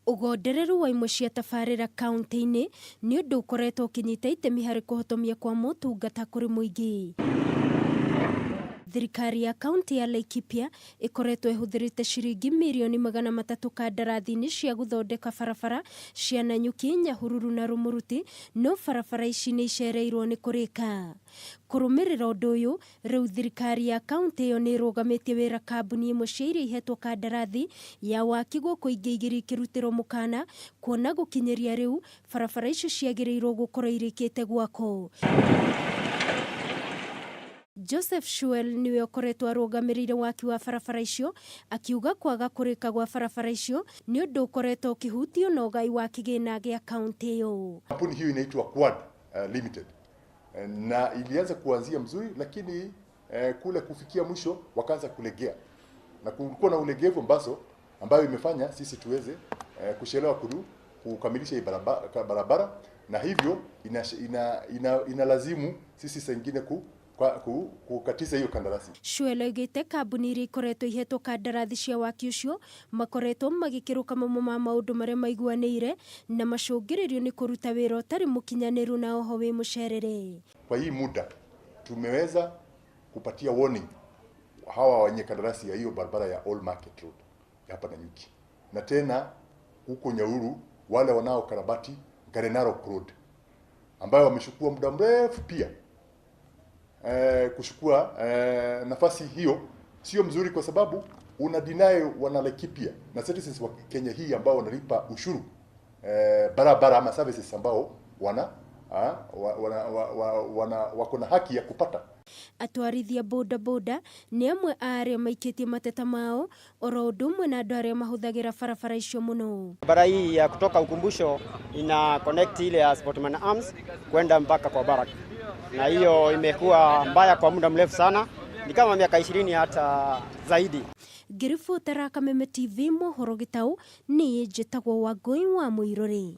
Ũgondereru wa imwe cia tabarĩra kauntĩ-inĩ nĩ ũndũ ũkoretwo ũkĩnyita itemi harĩ kũhotomia kwa motungata kũrĩ mũingĩ. Thirikari ya kauntĩ ya Laikipia ĩkoretwo ĩhũthĩrĩte ciringi mirioni 300 kandarathi-inĩ cia gũthondeka barabara cia Nanyuki, Nyahururu na Rumuruti, no barabara ici nĩ icereirwo nĩ kũrĩka. Kũrũmĩrĩra ũndũ ũyũ, Rĩu thirikari ya kauntĩ ĩyo nĩ ĩrũgamĩtie wĩra kambuni imwe cia iria ihetwo kandarathi ya waki gũkũ ingĩ igĩrĩ ikĩrutĩrwo mũkana kuona gũkinyĩria rĩu barabara icio ciagĩrĩirwo gũkorwo irĩkĩte gwakwo. Joseph Shuel nĩwe ũkoretwo arũgamĩrĩire waki wa barabara icio akiuga kwaga kũrĩka gwa barabara icio nĩ ũndũ ũkoretwo ũkĩhutio na ũgai wa kĩgĩna gĩa kauntĩ ĩyo. Kampuni hiyo inaitwa Quad Limited na ilianza kuanzia mzuri, lakini kule kufikia mwisho wakaanza kulegea, na kulikuwa na ulegevu ambazo ambayo imefanya sisi tuweze kuchelewa kukamilisha hii barabara, barabara na hivyo inalazimu sisi saa ingine kukatiza hiyo kandarasi. Shuel oigĩte kambuni iria ikoretwo ihetwo kandarathi cia waki ũcio makoretwo magĩkĩrũka mamwe ma maũndũ marĩa maiguanĩire na macũngĩrĩrio nĩ kũruta wĩra ũtarĩ mũkinyanĩru na oho wĩ mũcerere. Kwa hii muda tumeweza kupatia warning hawa wenye kandarasi ya hiyo barabara ya Old Market Road hapa Nanyuki, na tena huko Nyahururu wale wanaokarabati Ngare Narok Road ambayo wamechukua muda mrefu pia kuchukua nafasi hiyo sio mzuri, kwa sababu una deny wana Laikipia na citizens wa Kenya hii ambao wanalipa ushuru barabara ama services ambao wana wako na haki ya kupata. Atwarithia boda boda nĩ amwe a arĩa maikĩtie mateta mao oro ũndũ ũmwe na andũ arĩa mahũthagĩra barabara icio mũno. Barabara hii ya kutoka Ukumbusho ina connect ile ya Sportman Arms kwenda mpaka kwa Barak, na hiyo imekuwa mbaya kwa muda mrefu sana, ni kama miaka 20 hata zaidi. Ngĩribotera Kameme TV mohoro gĩtaũ, niĩ njĩtagwo Wangũi wa Mũirũrĩ.